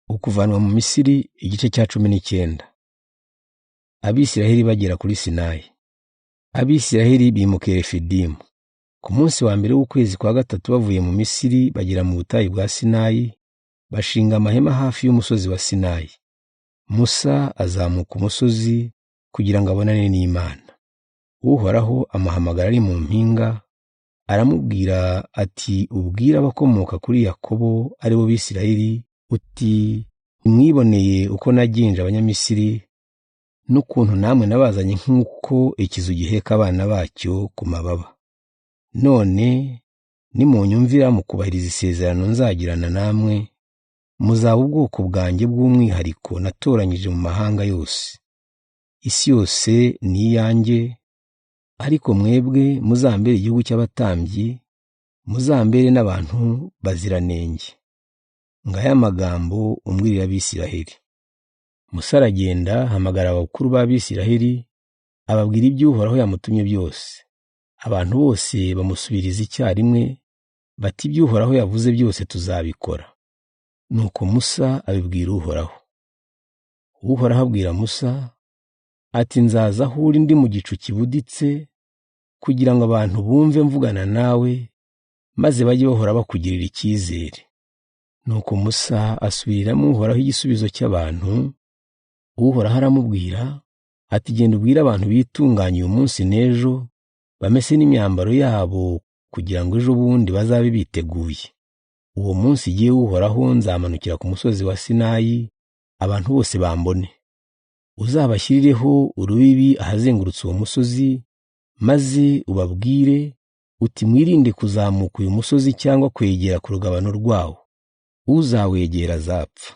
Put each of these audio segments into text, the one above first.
Ukuvanwa mu Misiri igice cya 19. Abisiraheli bagera kuri Sinayi. Abisiraheli bimuka i Refidimu. Ku munsi wa mbere w'ukwezi kwa gatatu bavuye mu Misiri bagera mu butayu bwa Sinayi, bashinga amahema hafi y'umusozi wa Sinayi. Musa azamuka umusozi kugira ngo abonane n'Imana. Uhoraho amuhamagara ari mu mpinga, aramubwira ati ubwire abakomoka kuri Yakobo ari bo Bisirayeli uti mwiboneye uko nagenje Abanyamisiri n'ukuntu namwe nabazanye nk'uko ikizu giheka abana bacyo ku mababa. None nimunyumvira mukubahiriza isezerano nzagirana namwe, muzaba ubwoko bwanjye bw'umwihariko natoranyije mu mahanga yose. Isi yose ni iyanjye, ariko mwebwe muzambere igihugu cy'abatambyi, muzambere n'abantu baziranenge. Ngaya amagambo umbwirira Abisiraheli. Musa aragenda ahamagara abakuru b'Abisiraheli, ababwira ibyo Uhoraho yamutumye byose. Abantu bose bamusubiriza icyarimwe bati ibyo Uhoraho yavuze byose tuzabikora. Nuko Musa abibwira Uhoraho. Uhoraho abwira Musa ati nzaza aho uri ndi mu gicu kibuditse, kugira ngo abantu bumve mvugana nawe, maze bajye bahora bakugirira icyizere. Nuko Musa asubiriramo Uhoraho igisubizo cy'abantu. Uhoraho aramubwira ati genda ubwire abantu bitunganye uyu munsi n'ejo, bamese n'imyambaro yabo kugira ngo ejo bundi bazabe biteguye. Uwo munsi jyewe Uhoraho nzamanukira ku musozi wa Sinayi, abantu bose bambone. Uzabashyirireho urubibi ahazengurutse uwo musozi, maze ubabwire uti mwirinde kuzamuka uyu musozi cyangwa kwegera ku rugabano rwawo. Uzawegera azapfa.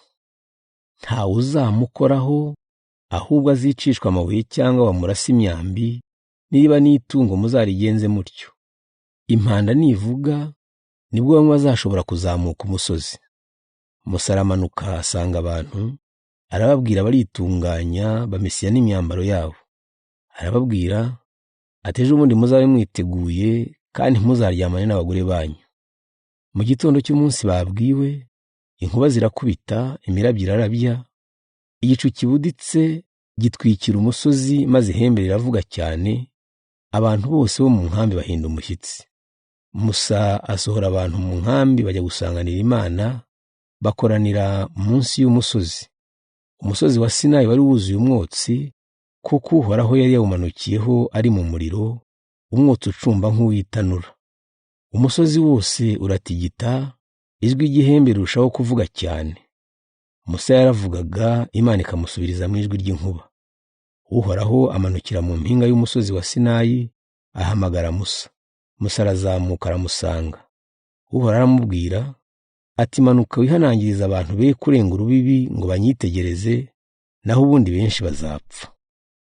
Ntawe uzamukoraho, ahubwo azicishwa amabuye cyangwa bamurase imyambi, niba n'itungo muzarigenze mutyo. Impanda nivuga, nibwo bamwe bazashobora kuzamuka umusozi. Musa aramanuka asanga abantu, arababwira baritunganya, bamesiya n'imyambaro yabo. Arababwira ati ejo bundi muzabe mwiteguye kandi ntimuzaryamane n'abagore banyu. Mu gitondo cy'umunsi babwiwe, inkuba zirakubita, imirabyo irarabya, igicu kibuditse gitwikira umusozi, maze ihembe riravuga cyane, abantu bose bo mu nkambi bahinda umushyitsi. Musa asohora abantu mu nkambi bajya gusanganira Imana, bakoranira munsi y'umusozi. Umusozi wa Sinayi wari wuzuye umwotsi, kuko Uhoraho yari yawumanukiyeho ari mu muriro, umwotsi ucumba nk'uw'itanura. Umusozi wose uratigita, ijwi ry'ihembe rirushaho kuvuga cyane. Musa yaravugaga, Imana ikamusubiriza mu ijwi ry'inkuba. Uhoraho amanukira mu mpinga y'umusozi wa Sinayi, ahamagara Musa. Musa arazamuka aramusanga. Uhoraho aramubwira ati manuka wihanangiriza abantu be kurenga urubibi ngo banyitegereze, naho ubundi benshi bazapfa.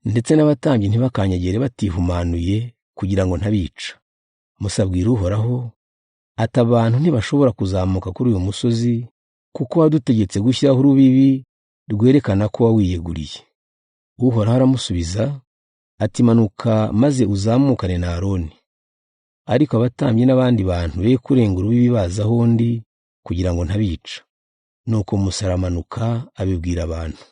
Ndetse n'abatambyi ntibakanyegere batihumanuye kugira ngo ntabica. Musa abwira Uhoraho ati abantu ntibashobora kuzamuka kuri uyu musozi, kuko wadutegetse gushyiraho urubibi rwerekana ko wawiyeguriye. Uhoraho aramusubiza ati manuka maze uzamukane na Aroni. Ariko abatambyi n'abandi bantu be kurenga urubibi baza aho ndi kugira ngo ntabica. Nuko Musa aramanuka abibwira abantu.